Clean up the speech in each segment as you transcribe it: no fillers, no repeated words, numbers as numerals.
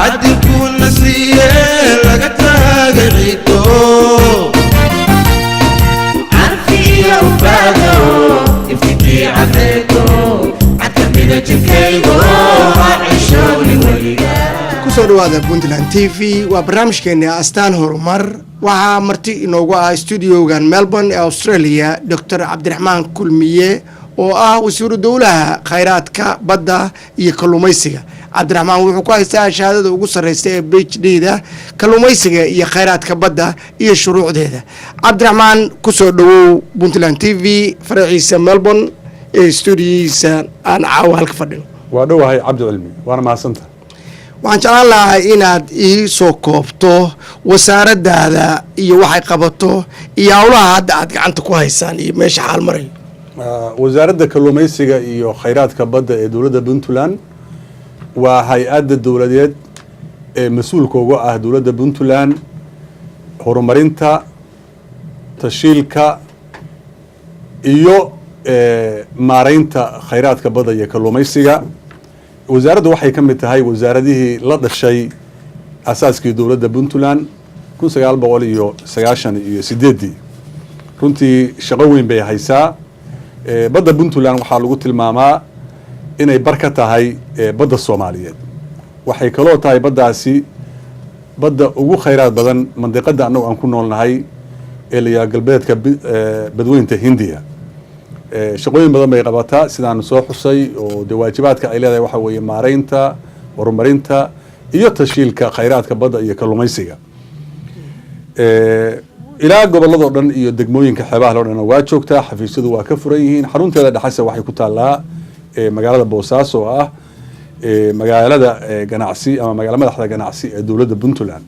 Cadilkuuna siiye laga taagay ciiddo carfi iyo ubaado iftinkii cadreedo cadkamida jirkaygo ha cishowni weliga. Kusoo dhawaada Puntland TV. Waa barnaamijkeena Astaan Horumar. Waxaa marti inoogu ah studiogan Melbourne ee Australia Doctor Cabdiraxmaan Kulmiye, oo ah wasiiru dowlaha khayraadka badda iyo kalluumaysiga. Cabdiraxmaan wuxuu ku haystaa shahaadada ugu sarreysa ee PhD da kalluumaysiga iyo khayraadka badda iyo shuruucdeeda. Cabdiraxmaan, kusoo dhawow Puntland TV, faraciisa Melbourne ee stuudiyihiisa aan caawa halka fadhino. Waa dhowahay, Cabdi Cilmi, waana mahadsanta. Waxaan jeclaan lahaa inaad ii soo koobto wasaaraddaada iyo waxay qabato iyo howlaha hadda aad gacanta ku haysaan iyo meesha xaal marayo. Wasaaradda Kalluumaysiga iyo Khayraadka Badda ee dowladda Puntland waa hay-adda dowladeed ee mas-uulka uga ah dowladda Puntland horumarinta, tashiilka iyo maareynta khayraadka badda iyo kalluumaysiga. Wasaaraddu waxay ka mid tahay wasaaradihii la dhashay asaaskii dowladda Puntland 1998-dii. Runtii shaqo weyn bay haysaa. Badda Puntland waxaa lagu tilmaamaa inay bar ka tahay badda Soomaaliyeed. Waxay kaloo tahay baddaasi badda ugu khayraad badan mandiqadda annagu aan ku noolnahay ee la yidhaha galbeedka Badweynta Hindiya. Shaqooyin badan bay qabataa, sidaan soo xusay, oo dee waajibaadka ay leedahay waxaa weeye maareynta, horumarinta iyo tashiilka khayraadka badda iyo kalluumaysiga. Ilaa gobolladoo dhan iyo degmooyinka xeebaha loo dhan waa joogtaa, xafiisyadu waa ka furan yihiin. Xarunteeda dhexase waxay ku taallaa magaalada Boosaaso, oo ah magaalada ganacsi ama magaala madaxda ganacsi ee dowladda Puntland.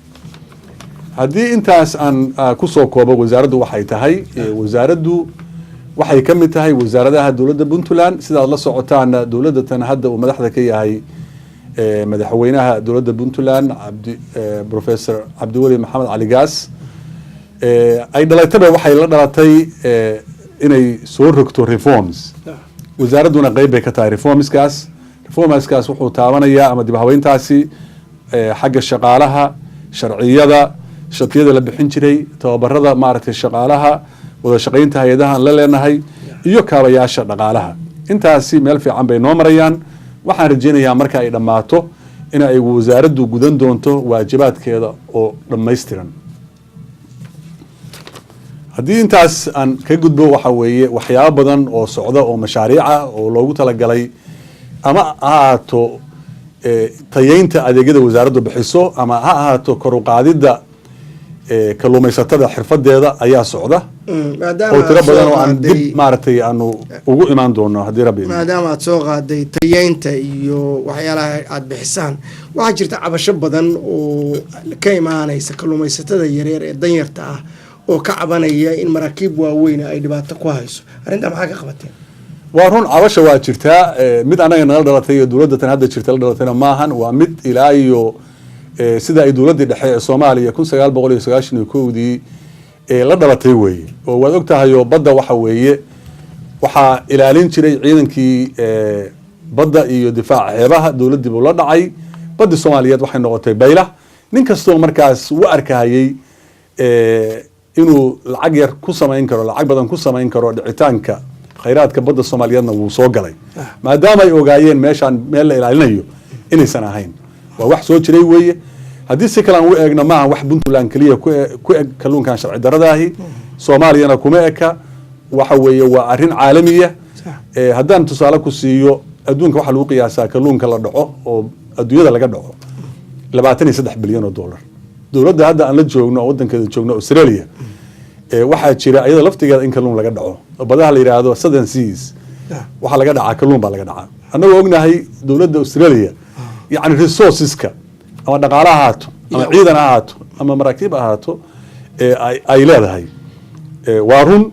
Haddii intaas aan kusoo koobo, wasaaraddu waxay tahay, wasaaraddu waxay ka mid tahay wasaaradaha dowladda Puntland. Sidaad la socotaana, dowladda tan hadda uu madaxda ka yahay madaxweynaha dowladda Puntland, Cabdi Professor Cabdiweli Maxamed Cali Gaas, ay dhalataba waxay la dhalatay inay soo rogto reforms. Wasaaradduna qeyb bay ka tahay reformskaas. Reformskaas wuxuu taabanayaa ama dib habeyntaasi xagga shaqaalaha, sharciyada, shatiyada la bixin jiray, tababarada maaragtay shaqaalaha, wada shaqaynta hay-adaha aan la leenahay iyo kaabayaasha dhaqaalaha. Intaasi meel fiican bay noo marayaan. Waxaan rajeynayaa marka ay dhammaato in ay wasaaraddu gudan doonto waajibaadkeeda oo dhammaystiran. Haddii intaas aan ka gudbo, waxa weeye waxyaabo badan oo socda oo mashaariic ah oo loogu talagalay, ama ha ahaato tayeynta adeegyada wasaaraddu bixiso ama ha ahaato kor u qaadidda kalluumaysatada xirfadeeda, ayaa socda maadaama oo tiro aad soo badan oo aan qaaday dib maaragtay aanu ugu imaan doono haddii Rabbi idmo. Maadaama aad soo qaaday tayeynta iyo waxyaalaha aad bixisaan, waxaa jirta cabasho badan oo ka imaanaysa kalluumaysatada yaryar ee danyarta ah oo ka cabanaya in maraakiib waaweyn ay dhibaato ku hayso. Arrintaa maxaa ka qabateen? Waa run, cabasha waa jirtaa. Mid anaga nala dhalatay iyo dowladda tan hadda jirta la dhalatayna maahan. Waa mid ilaa iyo sida ay dowladdii dhexe ee Soomaaliya 1991-dii la dhalatay weeye. Oo waad og tahay oo badda waxa weeye waxaa ilaalin jiray ciidankii badda iyo difaaca xeebaha. Dowladdii buu la dhacay. Baddii Soomaaliyeed waxay noqotay bayla. Nin kastoo markaas u arkahayey inuu lacag yar ku samayn karo, lacag badan ku samayn karo dhicitaanka khayraadka badda Soomaaliyeedna wuu soo galay, maadaama ay ogaayeen meeshaan meel la ilaalinayo inaysan ahayn. Waa wax soo jiray weeye. Haddii si kale aan u eegno, maaha wax Puntland keliya ku eg kalluunkan sharci daradaahi, Soomaaliyana kuma eka. Waxa weeye waa arrin caalamiya. Haddaan tusaale ku siiyo, adduunka waxaa lagu qiyaasaa kalluunka la dhaco oo adduunyada laga dhaco 23 bilyan oo dollar. Dowladda hadda aan la joogno oo wadankeeda joogno, Australia, waxaa jira iyada laftigeeda in kalluun laga dhaco oo badaha la yidhaahdo Southern Seas waxaa laga dhacaa, kalluun baa laga dhacaa. Annagoo ognahay dowladda Australia, yacni resourceska, ama dhaqaale ha ahaato ama ciidan ha ahaato ama maraakiib ha ahaato, ay leedahay. Waa run,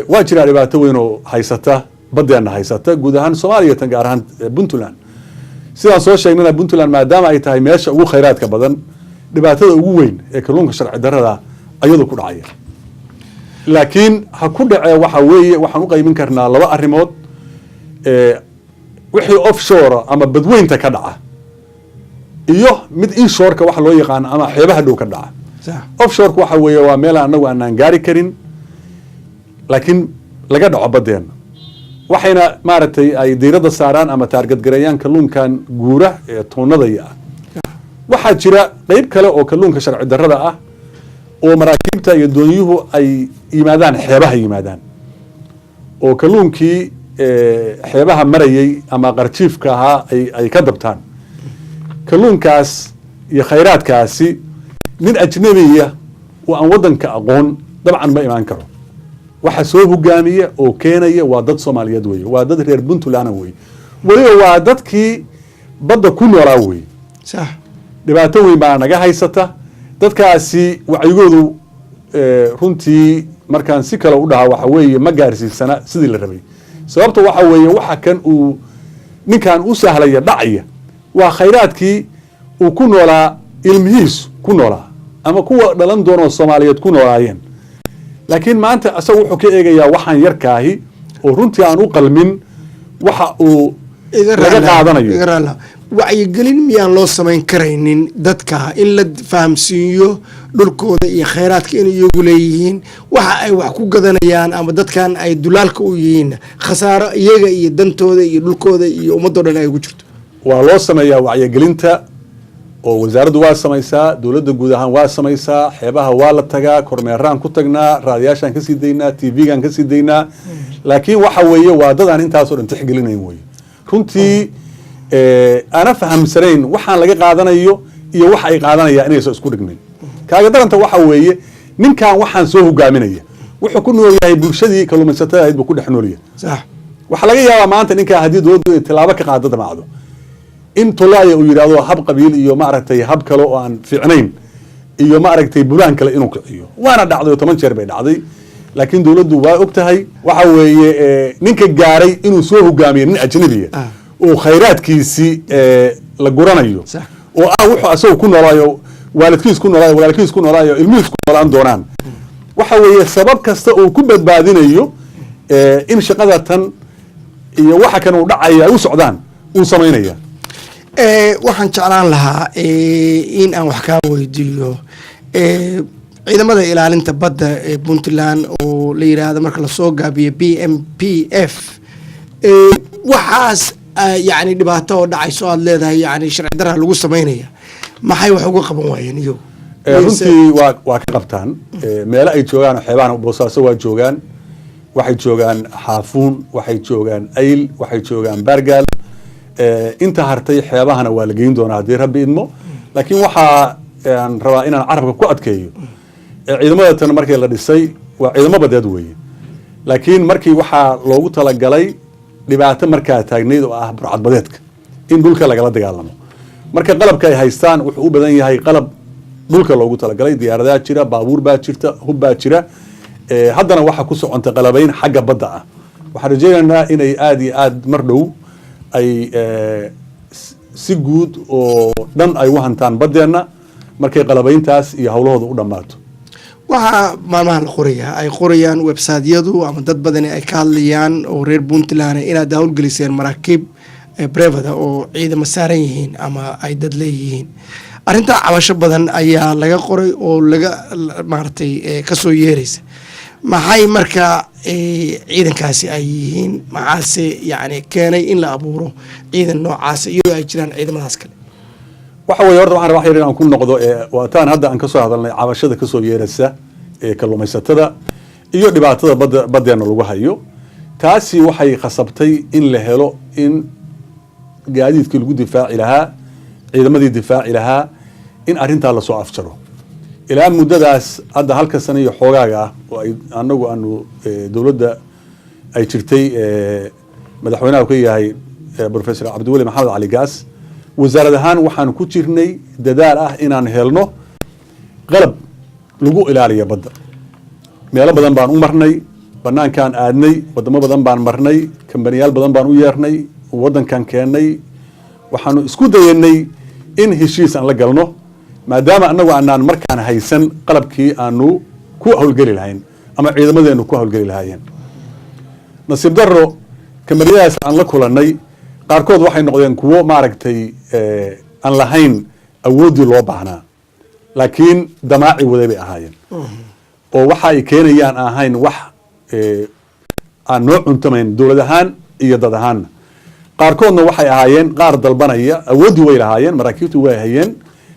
waa jiraa dhibaato weyn oo haysata baddeena, haysata guud ahaan Soomaaliya, tan gaar ahaan Puntland. Sidaan soo sheegnana, Puntland maadaama ay tahay meesha ugu khayraadka badan, dhibaatada ugu weyn ee kalluunka sharci darrada ayadu ku dhacaya. Laakiin ha ku dhacee, waxa weeye waxaan u qaymin karnaa laba arrimood. Wixii offshore ama badweynta ka dhaca. Iyo mid inshoreka waxa loo yaqaano ama xeebaha dhow ka dhaca. Offshoreka waxa weeye waa meel anagu aanaan gaari karin, laakiin laga dhaco badeena. Waxayna maaragtay ay diiradda saaraan ama target gareeyaan kalluunkan guura ee tuunadaya ah. Waxaa jira qeyb kale oo kalluunka sharci darrada ah oo maraakiibta iyo doonyuhu ay yimaadaan, xeebaha yimaadaan, oo kalluunkii xeebaha marayay ama qarjiifka ahaa ay ka dabtaan. Kalluunkaas iyo khayraadkaasi nin ajnabiya oo aan waddanka aqoon dabcan ma imaan karo. Waxa soo hogaamiya oo keenaya waa dad Soomaaliyeed weye, waa dad reer Puntland weye, weliba waa dadkii badda ku noolaa weye. Dhibaato weyn baa naga haysata. Dadkaasi wacyigoodu runtii markaan si kale u dhaha waxa weeye ma gaarsiisana sidii la rabay. Sababta waxa weeye waxa kan uu ninkan u sahlaya dhacaya waa khayraadkii uu ku noolaa, ilmihiisu ku noolaa ama kuwa dhalan doonoo Soomaaliyeed ku noolaayeen. Laakiin maanta asaga wuxuu ka eegayaa waxaan yarkaahi oo runtii aan u qalmin waxa uu laga qaadanayo. Iga raali. Wacyigelin miyaan loo samayn karaynin dadka in la fahamsiiyo dhulkooda iyo khayraadka inay iyagu leeyihiin, waxa ay wax ku gadanayaan ama dadkan ay dulaalka u yihiin khasaaro iyaga iyo dantooda iyo dhulkooda iyo ummadoo dhan ay ugu jirto? Waa loo sameeyaa wacyigelinta oo wasaaraddu waa samaysaa, dowladda guud ahaan waa samaysaa. Xeebaha waa la tagaa, kormeeraan ku tagnaa, raadiyaashaan kasii daynaa, TV-gaan kasii daynaa. Laakiin waxa weeye waa dad aan intaasoo dhan tixgelinayn weye runtii, aana fahamsanayn waxaan laga qaadanayo iyo waxa ay qaadanaya inaysan isku dhignayn. Kaaga daranta waxa weeye ninkan waxaan soo hogaaminaya wuxuu ku nool yahay bulshadii kalluumaysatada ahayd buu ku dhex nool yahay. Waxaa laga yaabaa maanta ninkaa haddii dowladdu ay tallaabo ka qaado damacdo in tolaaya uu yidhahdo hab qabiil iyo maaragtay hab kale oo aan fiicnayn iyo maaragtay bulaan kale inuu kiciyo. Waana dhacday oo 10 jeer bay dhacday, laakiin dowladdu waa og tahay. Waxa weeye ninka gaaray inuu soo hogaamiyo nin ajnabiya oo khayraadkiisii la guranayo oo ah wuxuu asagu ku noolaayo, waalidkiis ku noolaayo, walaalkiis ku noolaayo, ilmihiis ku noolaan doonaan, waxa weeye sabab kasta uu ku badbaadinayo in shaqada tan iyo waxa kan uu dhacaya ay u socdaan uu samaynaya. Waxaan jeclaan lahaa in aan wax kaa weydiiyo ciidamada ilaalinta badda ee Puntland oo la yiraahdo marka lasoo gaabiyo BMPF. Waxaas yacni dhibaato oo dhacayso aada leedahay, yani sharci darra lagu samaynaya, maxay wax uga qaban waayeen iyagu? Runtii waa ka qabtaan. Meelo ay joogaan oo xeebahan Boosaaso waa joogaan, waxay joogaan Xaafuun, waxay joogaan Ayl, waxay joogaan Baargaal. Inta hartay xeebahana waa la geyn doonaa haddii Rabbi idmo. Laakiin waxaa aan rabaa inaan carabka ku adkeeyo, ciidamada tan markii la dhisay waa ciidamo badeed weeye, laakiin markii waxaa loogu talagalay dhibaato markaa taagnayd oo ah burcadbadeedka in dhulka lagala dagaalamo. Marka qalabka ay haystaan wuxuu u badan yahay qalab dhulka loogu talagalay. Diyaaradaha jira, baabuur baa jirta, hub baa jira. Haddana waxaa ku soconta qalabayn xagga badda ah. Waxaan rajaynaynaa inay aada iyo aada mar dhow ay si guud oo dhan ay u hantaan baddeenna markay qalabayntaas iyo howlahooda u dhammaato. Waxaa maalmahan la qorayaa, ay qorayaan websiteyadu ama dad badani ay ka hadlayaan oo reer Puntland, inaad howlgeliseen maraakiib private oo ciidamo saaran yihiin ama ay dad leeyihiin. Arrintaa cabasho badan ayaa laga qoray oo laga maaragtay kasoo yeeraysa. Maxay marka ciidankaasi ay yihiin? Maxaase yacni keenay in la abuuro ciidan noocaas iyadoo ay jiraan ciidamadaas kale? Waxa weeye horta waxaan rabaa wax yar inaan ku noqdo waataan hadda aan kasoo hadalnay cabashada kasoo yeeraysa ee kalluumaysatada iyo dhibaatada badda baddeena lagu hayo. Taasi waxay khasabtay in la helo in gaadiidkii lagu difaaci lahaa, ciidamadii difaaci lahaa, in arrintaa lasoo afjaro. Ilaa muddadaas hadda halka sano iyo xoogaaga ah oo ay anagu aanu dowladda ay jirtay, madaxweynaha ka yahay Professor Cabdiweli Maxamed Cali Gaas, wasaarad ahaan waxaan ku jirnay dadaal ah inaan helno qalab lagu ilaaliyo badda. Meelo badan baan u marnay, banaankaan aadnay, wadamo badan baan marnay, kambaniyaal badan baan u yeernay, waddankan keennay. Waxaanu isku dayanay in heshiis aan la galno, maadaama annagu aanaan markaan haysan qalabkii aanu ku howlgeli lahayn ama ciidamadeenu ku howlgeli lahaayeen. Nasiib darro, kambaniyadaas aan la kulannay qaarkood waxay noqdeen kuwo maaragtay aan lahayn. Awooddii loo baahnaa, laakiin damaaci waday bay ahaayeen, oo waxa ay keenayaan ahayn wax aan noo cuntamayn dowlad ahaan iyo dad ahaanna. Qaarkoodna waxay ahaayeen qaar dalbanaya. Awooddii way lahaayeen, maraakiibtu way hayeen,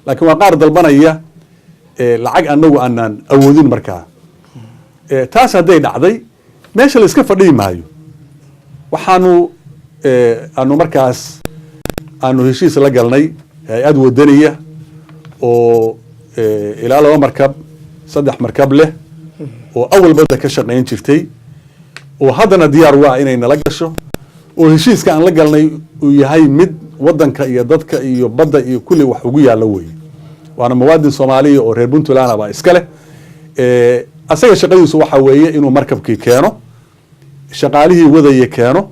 laakiin waa qaar dalbanaya lacag anagu aanaan awoodin. Markaa taas hadday dhacday, meesha la iska fadhiyi maayo. Waxaanu aanu markaas aanu heshiis la galnay hay-ad wadaniya oo ilaa laba markab, saddex markab leh, oo awal badda ka shaqayn jirtay, oo haddana diyaar waa inay nala gasho, oo heshiiska aan la galnay uu yahay mid wadanka iyo dadka iyo badda iyo kulli wax ugu yaallo weeye. Waana muwaadin Soomaaliya oo reer Puntland baa iska leh. Asaga shaqadiisu waxa weeye inuu markabkii keeno, shaqaalihii wadaya keeno.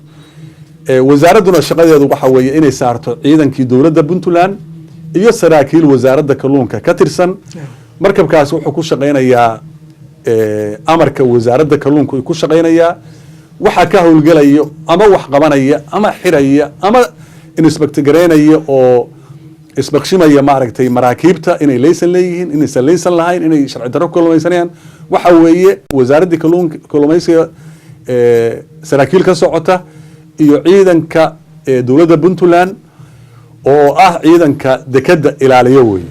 Wasaaradduna shaqadeedu waxa weeye inay saarto ciidankii dowladda Puntland iyo saraakiil Wasaaradda Kalluunka ka tirsan. Markabkaasi wuxuu ku shaqaynayaa amarka Wasaaradda Kalluunka ku shaqaynayaa. Waxaa ka howlgelaya ama wax qabanaya ama xiraya ama inspect garaynaya oo isbaqshimaya, maaragtay, maraakiibta inay laysan leeyihiin, inaysan laysan lahayn, inay sharci darro ku kalluumaysanayaan, waxa weeye wasaaraddii kalluumaysiga saraakiil ka socota iyo ciidanka dowladda Puntland, oo ah ciidanka dekadda ilaaliyo weeye.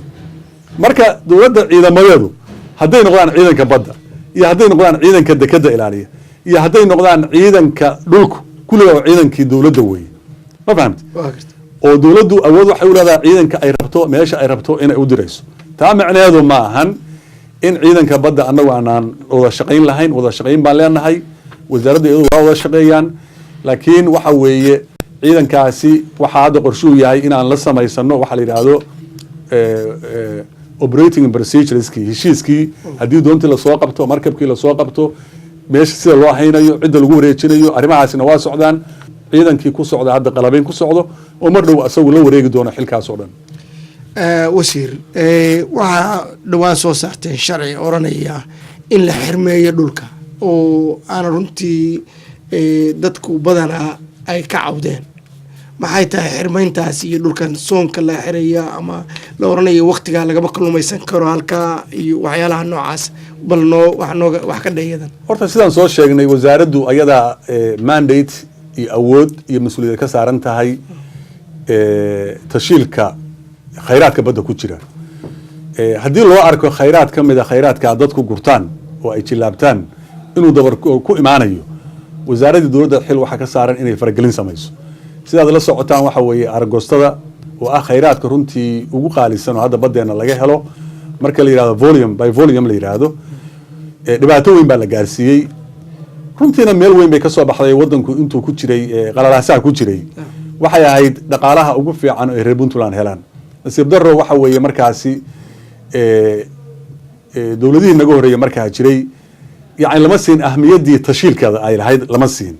Marka dowladda ciidamadeedu hadday noqdaan ciidanka badda, iyo hadday noqdaan ciidanka dekadda ilaaliya, iyo hadday noqdaan ciidanka dhulku, kulliga waa ciidankii dowladda weeye. Ma fahamti? Waa garta. Oo dowladdu awood waxay u leedahay ciidanka ay rabto meesha ay rabto inay u dirayso. Taa macnaheedu ma ahan in ciidanka badda annagu aanaan wada shaqayn lahayn. Wada shaqayn baan leenahay, wasaaradda iyadu waa wada shaqeeyaan, laakiin waxa weeye ciidankaasi waxaa hadda qorshuu yahay inaan la samaysano waxa la yidhaahdo operating procedures-kii, heshiiskii, haddii doontii lasoo qabto, markabkii lasoo qabto, meesha sida loo haynayo, cidda lagu wareejinayo. Arrimahaasina waa socdaan. Ciidankii ku socda hadda qalabayn ku socdo, oo mar dhow asagu la wareegi doono xilkaas oo dhan. Wasiir, waxaa dhowaan soo saarteen sharci odhanaya in la xirmeeyo dhulka, oo aana runtii dadku badanaa ay ka cawdeen. Maxay tahay xirmeyntaas iyo dhulkan soonka la xiraya ama la oranayo waktigaa lagama kalluumaysan karo halkaa iyo waxyaalaha noocaas? Bal noo wax nooga wax ka dheeyadan. Horta sidaan soo sheegnay, wasaaraddu ayadaa mandate iyo awood iyo mas-uuliyad ka saaran tahay tashiilka khayraadka badda ku jira. Haddii loo arko khayraad ka mid a khayraadka dadku gurtaan oo ay jillaabtaan inuu dabar ku imaanayo, wasaaraddii dowladda xil waxaa ka saaran inay faragelin samayso. Sidaad la socotaan, waxa weeye aragoostada, oo ah khayraadka runtii ugu qaalisan oo hadda baddeena laga helo marka la yidhahdo volume by volume la yidhaahdo, dhibaato weyn baa la gaarsiiyey. Runtiina meel weyn bay ka soo baxday. Wadanku intuu ku jiray qalalaasaha ku jiray, waxay ahayd dhaqaalaha ugu fiican oo ay reer Puntland helaan. Nasiib daro waxa weeye markaasi dowladihii naga horreeyey markaa jiray, yani, lama siin ahmiyaddii tashiilkeeda ay lahayd, lama siin,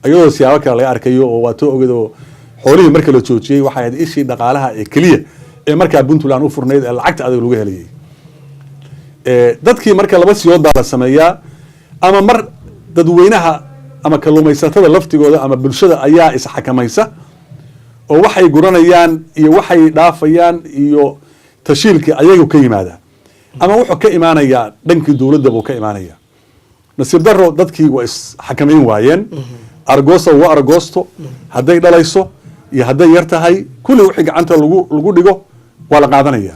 iyadoo siyaabo kale laga arkayo. Oo waa too ogeed oo xoolihii marka la joojiyey, waxay ahayd ishii dhaqaalaha ee keliya ee markaa Puntland u furnayd ee lacagta adag lagu helayay. Dadkii marka laba siyood baa la sameeyaa: ama mar dadweynaha ama kalluumaysatada laftigooda ama bulshada ayaa isxakamaysa, oo waxay guranayaan iyo waxay dhaafayaan iyo tashiilkii ayagu ka yimaada, ama wuxuu ka imaanayaa dhankii dowladda buu ka imaanaya. Nasiib daro, dadkii waa isxakamayn waayeen. Argoosta waa argoosto, hadday dhalayso iyo hadday yar tahay, kulli wixii gacanta lagu dhigo waa la qaadanaya.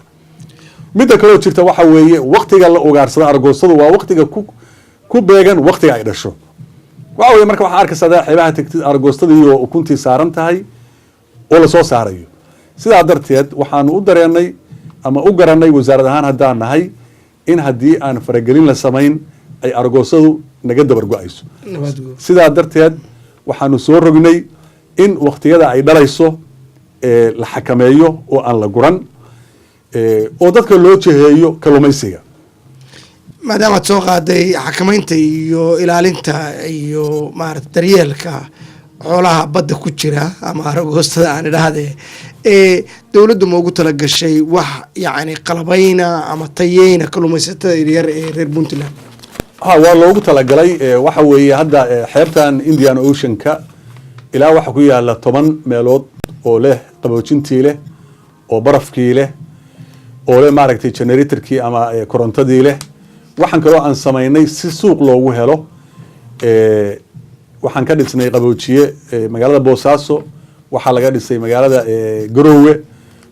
Midda kaloo jirta waxa weeye waktiga la ugaarsado argoostadu waa waktiga ku beegan waktiga ay dhasho. Waxa weye marka waxaa arkaysa hadaa xeebaha tagtid, argoostadii oo ukuntii saaran tahay oo lasoo saarayo. Sidaa darteed waxaanu u dareenay ama u garanay wasaarad ahaan haddaan nahay in haddii aan faragelin la samayn ay argoostadu naga dabar go-ayso. Sidaa darteed waxaanu soo rognay in waktiyada ay dhalayso la xakameeyo oo aan la guran, oo dadka loo jiheeyo kalluumaysiga. Maadaamaad soo qaaday xakamaynta iyo ilaalinta iyo maarata daryeelka xoolaha badda ku jira ama aragoostada aan idhaahdee, ee dowladdu ma ugu talagashay wax yacni qalabayna ama tayeyna kalluumaysatada yaryar ee reer Puntland? Ha, waa loogu talagalay. Waxa weeye hadda xeebtan Indian Ocean-ka ilaa waxa ku yaala 10 meelood oo leh qaboojintii leh oo barafkii leh. Oo leh maaragtay generatorkii ama korontadii leh. Waxaan kaloo aan samaynay si suuq loogu helo, waxaan ka dhisnay qaboojiye magaalada Boosaaso, waxaa laga dhisay magaalada Garoowe,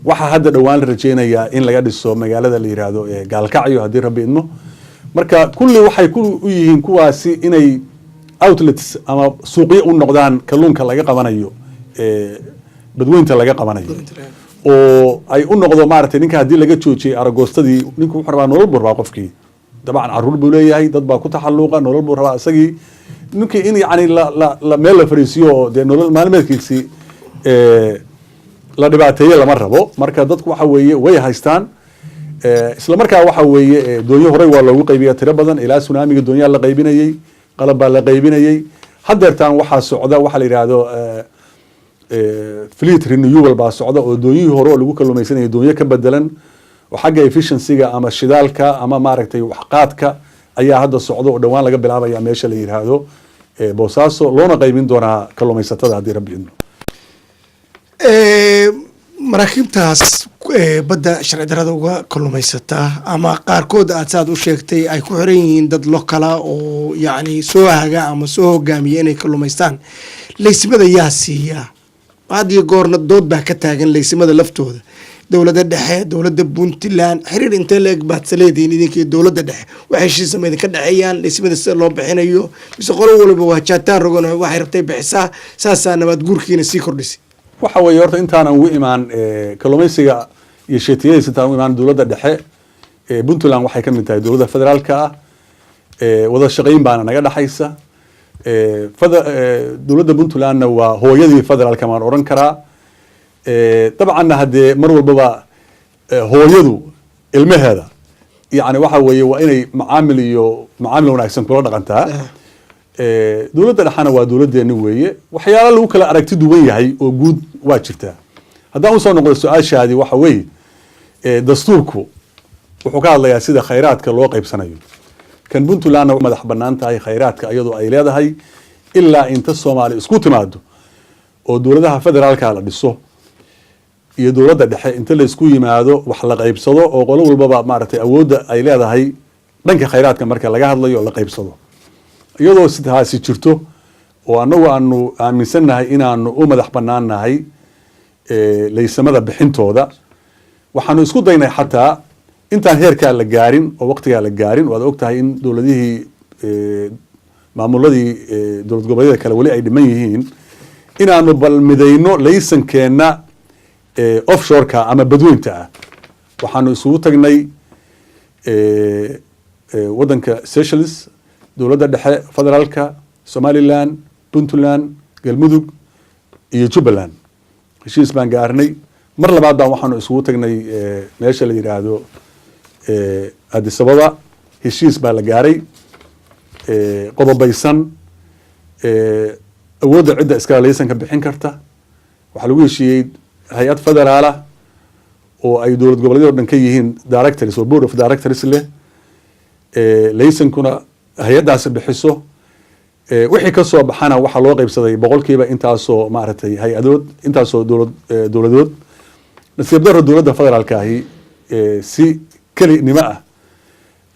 waxaa hadda dhowaan la rajeynayaa in laga dhiso magaalada la yiraahdo Gaalkacyo, haddii Rabbi idmo. Marka kulli waxay ku u yihiin kuwaasi inay outlets ama suuqyo u noqdaan kalluunka laga qabanayo, badweynta laga qabanayo, oo ay u noqdo maaragtay ninka haddii laga joojiyey aragoostadii, ninku wuxuu rabaa nolol buu rabaa. Qofkii dabcan caruur buu leeyahay, dad baa ku taxalluuqa, nolol buu rabaa isagii ninkii in yacni la meel la fariisiyo oo dee nolol maalmeedkiisii la dhibaateeye lama rabo. Marka dadku waxa weeye way haystaan. Isla markaa waxa weeye doonyo horey waa loogu qaybiya tiro badan. Ilaa tsunamiga doonyaa la qaybinayey, qalab baa la qaybinayey. Haddeertaan waxaa socda waxa la yidhaahdo fleet renewal baa socda, oo doonyihii hore oo lagu kalluumaysanayay doonyo ka bedelan oo xagga efficiency-ga ama shidaalka ama maaragtay waxqaadka ayaa hadda socda, oo dhowaan laga bilaabaya meesha la yidhaahdo Boosaaso, loona qaybin doonaa kalluumaysatada, haddii Rabbi idmo. Maraakiibtaas badda sharci darada uga kalluumaysata ama qaarkood aad saad u sheegtay ay ku xiran yihiin dad local ah oo yacni soo haga ama soo hogaamiya inay kalluumaystaan, laysimada yaa siiya? Had iyo goorna dood baa ka taagan laysimada laftooda. Dowladda dhexe, dowladda Puntland, xiriir intee la eg baad saleedihiin idinka dowladda dhexe? Wax heshiisa ma idinka dhexeeyaan laysimada sida loo bixinayo, mise qolo waliba waa jaataan rogan, waxay rabtay bixisaa, saasaa nabaad guurkiina sii kordhisay? Waxa weeye horta intaanan ugu imaan kalluumaysiga iyo sheetiyadiisa, intaan ugu imaan dowladda dhexe, Puntland waxay ka mid tahay dowladda federaalka ah. Wada shaqayn baana naga dhexaysa. Dowladda Puntlandna waa hooyadii federaalka maan odhan karaa. Dabcanna haddee mar walbaba hooyadu ilmaheeda yani waxa weeye waa inay macaamil iyo macaamil wanaagsan kula dhaqantaa. Dowladda dhexana waa dowladdeeni weeye. Waxyaala lagu kala aragti duwan yahay oo guud waa jirtaa. Haddaan usoo noqdo su-aashaadii, waxa weeye dastuurku wuxuu ka hadlayaa sida khayraadka loo qaybsanayo. Kan Puntlandna madax banaan tahay khayraadka iyadoo ay leedahay ilaa inta Soomaali isku timaado oo dowladaha federaalka la dhiso iyo dowladda dhexe inta la isku yimaado wax la qaybsado, oo qolo walbaba maaragtay awoodda ay leedahay dhanka khayraadka marka laga hadlayo la qaybsado. Iyadoo sidaasi jirto oo annagu aanu aaminsannahay inaanu u madax bannaan nahay laysamada bixintooda, waxaanu isku daynay xataa intaan heerkaa la gaarin oo waqtigaa la gaarin. Waad og tahay in dowladihii maamuladii dowlad goboleedyada kale weli ay dhiman yihiin, inaanu bal midayno laysankeenna offshoreka ama badweynta ah. Waxaanu isugu tagnay waddanka Seychelles, dowladda dhexe federaalka, Somaliland, Puntland, Galmudug iyo Jubbaland. Heshiis baan gaarnay. Mar labaad baan waxaanu isugu tagnay meesha la yidhaahdo Addis Ababa. Heshiis baa la gaaray qodobaysan, awoodda cidda iskala laysanka bixin karta. Waxaa lagu heshiiyey hay-ad federaala oo ay dowlad goboleedyada o dhan ka yihiin directors oo board of directors leh, laysankuna hay-addaasi bixiso. Wixii ka soo baxana waxaa loo qaybsaday boqolkiiba intaasoo maaragtay hay-adood, intaasoo dowlad dowladood. Nasiib daro, dowladda federaalka ahi si kelinimo ah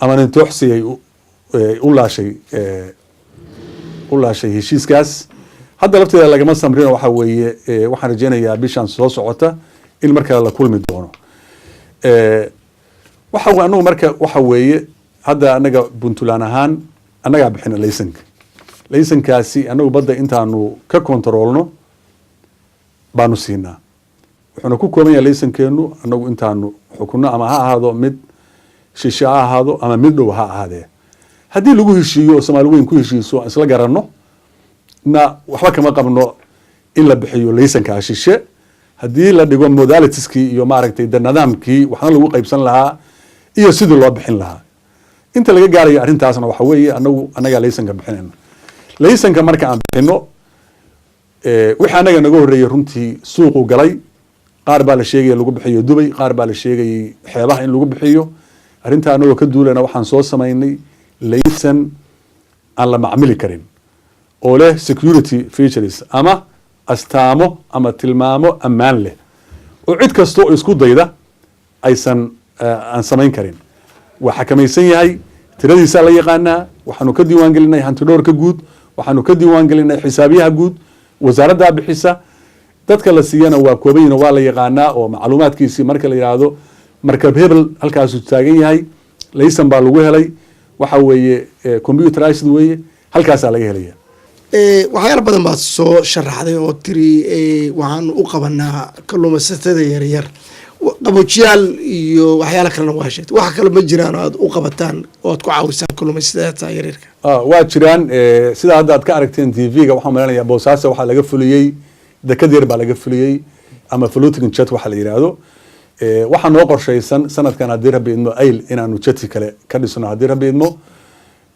ama nintooxsiyay u laashay heshiiskaas. Hadda lafteeda lagama samrino. Waxa weeye waxaan rajeynayaa bishan soo socota in mar kale la kulmi doono. Waxa anagu marka waxa weeye hadda anaga Puntland ahaan annagaa bixina laysanka. Laysankaasi anagu badda intaanu ka kontaroolno baanu siinaa. Wuxuuna ku kooban yahay laysankeenu anagu intaanu xukunno, ama ha ahaado mid shishe ha ahaado ama mid dhow ha ahaadee. Haddii lagu heshiiyo oo Soomaali weyn ku heshiiso, aan isla garanno na, waxba kama qabno in la bixiyo laysankaa shishe, haddii la dhigo modalitieskii iyo maaragtay de nidaamkii waxna lagu qaybsan lahaa iyo sidii loo bixin lahaa. Inta laga gaarayo arrintaasna waxa weeye anagu annagaa laysanka bixinayna. Laysanka marka aan bixino, wixii annaga naga horreeyey runtii suuqu galay. Qaar baa la sheegaya lagu bixiyo Dubay, qaar baa la sheegayay xeebaha in lagu bixiyo. Arrintaa anagoo ka duulana waxaan soo samaynay laysan aan la macmili karin oo leh security features ama astaamo ama tilmaamo ammaan leh, oo cid kasta oo isku dayda aysan aan samayn karin. Waa xakamaysan yahay, tiradiisaa la yaqaanaa. Waxaanu ka diiwaan gelinay hantidhowrka guud, waxaanu ka diiwaan gelinay xisaabiyaha guud, wasaaraddaa bixisa. Dadka la siiyana waa kooban, waa la yaqaanaa oo macluumaadkiisii marka la yidhaahdo markab hebel halkaasuu taagan yahay, laysan baa lagu helay, waxa weeye computerized weeye, halkaasaa laga helaya. Waxyaala badan baad soo sharaxday oo tiri waxaan u qabanaa kalluumaysatada yaryar qaboojiyaal iyo waxyaala kalena waa sheegtay. Wax kale ma jiraan oo aad u qabataan oo aad ku caawisaan kalluumaysatada yaryarka? Waa jiraan. Sida hadda aad ka aragteen TV-ga, waxaan maleynayaa Boosaaso waxaa laga fuliyey, dekad yar baa laga fuliyey ama floating jetty waxa la yidhaahdo. Waxaa noo qorshaysan sanadkan, haddii Rabbi idmo, Ayl inaanu jetty kale ka dhisno, haddii Rabbi idmo,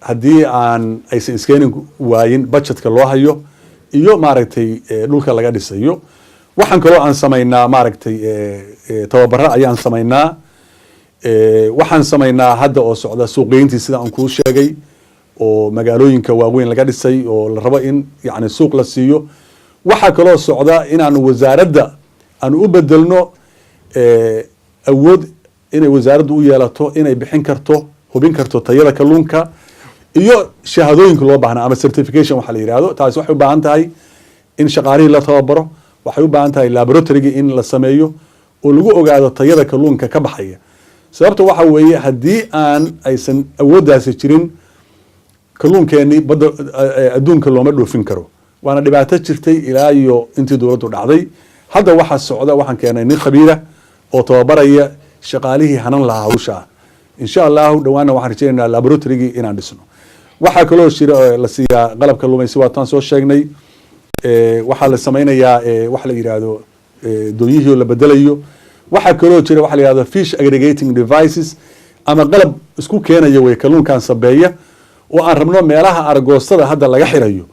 haddii aan aysan iskeenin waayin budgetka loo hayo iyo maaragtay dhulka laga dhisayo. Waxaan kaloo aan samaynaa maaragtay tababaro ayaan samaynaa. Waxaan samaynaa hadda oo socda suuqgeyntii, sida aan kuu sheegay, oo magaalooyinka waaweyn laga dhisay oo la rabo in yani suuq la siiyo. Waxaa kaloo socda inaanu wasaaradda aanu u bedelno awood inay wasaaraddu u yeelato inay bixin karto, hubin karto tayada kalluunka iyo shahaadooyinka loo baahnaa ama certification waxa la yidhaahdo. Taasi waxay u baahan tahay in shaqaalihii la tababaro, waxay u baahan tahay laboratorygi in la sameeyo oo lagu ogaado tayada kalluunka ka baxaya. Sababta waxa weeye, haddii aan aysan awooddaasi jirin, kalluunkeenii badda adduunka looma dhoofin karo, waana dhibaato jirtay ilaa iyo intii dowladdu dhacday. Hadda waxaa socda, waxaan keenay nin khabiira oo tababaraya shaqaalihii hanan lahaa hawsha ah. Insha Allahu dhawaana waxaan rajaynaynaa laboratorygii inaan dhisno. Waxaa kaloo jira oo la siiyaa qalab kalluumaysi, waataan soo sheegnay. Waxaa la sameynayaa waxa la yidhaahdo doonyihii oo la bedelayo. Waxaa kaloo jira waxa la yidhahdo fish aggregating devices ama qalab isku keenaya wey kalluunkan sabeeya, oo aan rabno meelaha argoostada hadda laga xirayo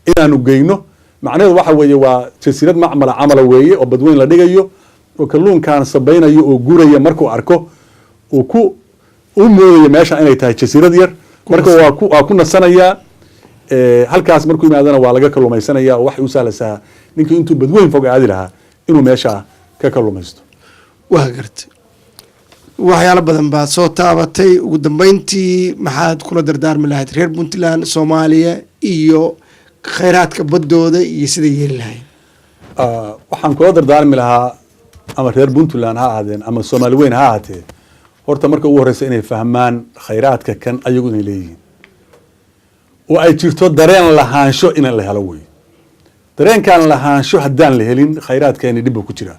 inaanu geyno. Macnaheedu waxa weeye waa jasiirad macmala camala weeye oo badweyn la dhigayo oo kalluunkan sabaynayo oo guraya markuu arko uu ku u moodayo meesha inay tahay jasiirad yar. Marka waa ku nasanayaa halkaas. Markuu yimaadana waa laga kalluumaysanaya oo waxay u sahlaysaa ninkii intuu badweyn fog aadi lahaa inuu meesha ka kalluumaysto. Waa gartay, waxyaalo badan baad soo taabatay. Ugu dambeyntii, maxaad kula dardaarmi lahayd reer Puntland, Soomaaliya iyo khayraadka baddooda iyo siday yeeli lahayd? Waxaan kula dardaarmi lahaa, ama reer Puntland ha ahaadeen ama Soomaali weyn ha ahaatee, horta marka ugu horeysa inay fahmaan khayraadka kan ayagu inay leeyihiin oo ay jirto dareen lahaansho in la helo wey. Dareenkan lahaansho haddaan la helin, khayraadkeeni dhib buu ku jiraa.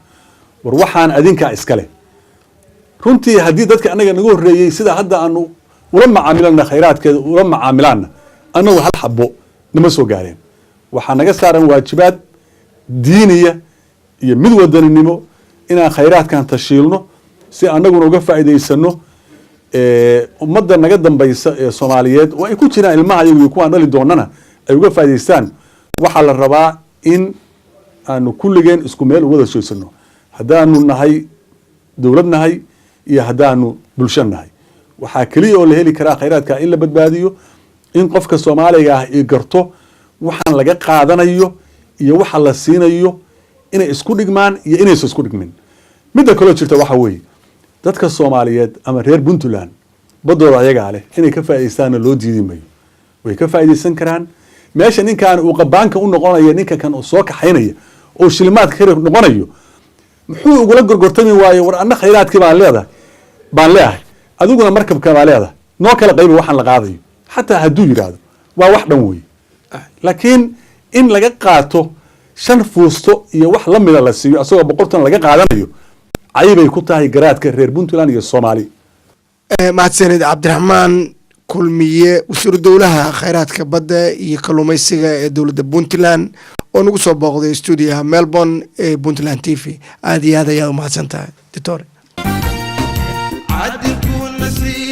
War waxaan adinkaa iskale. Runtii haddii dadka annaga naga horreeyey sida hadda aanu ula macaamilana khayraadkeeda ula macaamilaana, annagu hal xabo nama soo gaareen. Waxaa naga saaran waajibaad diiniya iyo mid wadaninimo inaan khayraadkan tashiilno si annaguna uga faa'iidaysano, ummadda naga dambaysa ee Soomaaliyeed oo ay ku jiraan ilmaha iyagu iyo kuwaan dhali doonana ay uga faa'iidaystaan. Waxaa la rabaa in aanu kulligeen isku meel uwada jeedsano, haddaanu nahay dowlad nahay iyo haddaanu bulsho nahay. Waxaa keliya oo la heli karaa khayraadka in la badbaadiyo, in qofka Soomaaliga ah i garto waxaan laga qaadanayo iyo waxa la siinayo inay isku dhigmaan iyo inaysan isku dhigmin. Midda kaloo jirta waxa weeye, dadka Soomaaliyeed ama reer Puntland baddooda ayagaa leh, inay ka faaidaystaanna loo diidi mayo, way ka faa'iidaysan karaan. Meesha ninkan uu qabaanka u noqonayo, ninka kan uu soo kaxaynaya oo shilimaadka ka noqonayo, muxuu ugula gorgortami waaye? War anna khayraadkii baan leedahay, baan leeyahay, adiguna markabka baa leedahay, noo kala qaybi waxaan la qaadayo, xataa hadduu yidhaahdo waa wax dhan wey. Laakiin in laga qaato 5 fuusto iyo wax lamida la siiyo asagoo 100 tan laga qaadanayo, caybay ku tahay garaadka reer Puntland iyo Soomaali. Mahadsanid, Cabdiraxmaan Kulmiye, wasiiru dowlaha khayraadka badda iyo kalluumaysiga ee dowladda Puntland, oo nagu soo booqday stuudiyaha Melbourne ee Puntland TV. Aada iyo aad ayaad umahadsan tahay, doctor. Cadilkuuna siiye.